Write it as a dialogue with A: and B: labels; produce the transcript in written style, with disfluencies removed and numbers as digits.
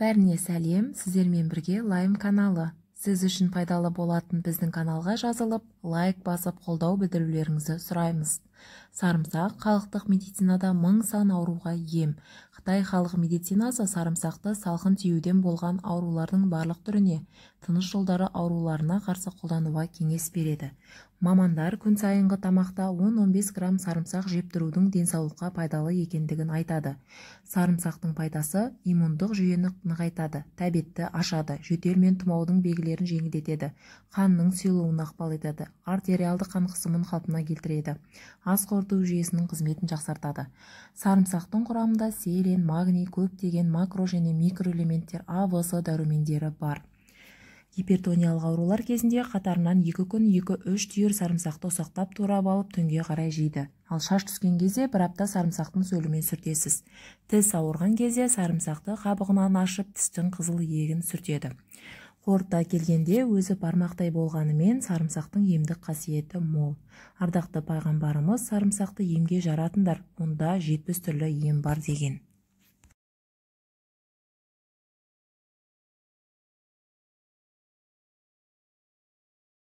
A: Бәріне сәлем, сіздермен бірге Лайм каналы. Сіз үшін пайдалы болатын біздің каналға жазылып, лайк басып қолдау білдірулеріңізді сұраймыз. Сарымсақ халықтық медицинада мың сан ауруға ем. Қытай халық медицинасы сарымсақты салқын тиюден болған аурулардың барлық түріне, тыныс жолдары ауруларына қарсы қолдануға кеңес береді. Мамандар күн сайынғы тамақта 10-15 грамм сарымсақ жеп тұрудың денсаулыққа пайдалы екендігін айтады. Сарымсақтың пайдасы иммундық жүйені нығайтады, тәбетті ашады, жөтел мен тұмаудың белгілерін жеңілдетеді, қанның сұйылуына ықпал етеді, артериалды қан қысымын қалпына келтіреді, ас қорыту жүйесінің қызметін жақсартады. Сарымсақтың құрамында селен, магний, көптеген макро және микроэлементтер, А, В, С дәрумендері бар. Гипертониялық аурулар кезінде қатарынан 2 күн 2-3 түйір сарымсақты ұсақтап турап алып түнге қарай жейді. Ал шаш түскен кезде бір апта сарымсақтың сөлімен сүртесіз. Тіс ауырған кезде сарымсақты қабығынан ашып тістің қызыл иегін сүртеді. Қорыта келгенде өзі бармақтай болғанымен сарымсақтың емдік қасиеті мол. Ардақты пайғамбарымыз сарымсақты емге жаратыңдар, онда 70 түрлі ем бар деген.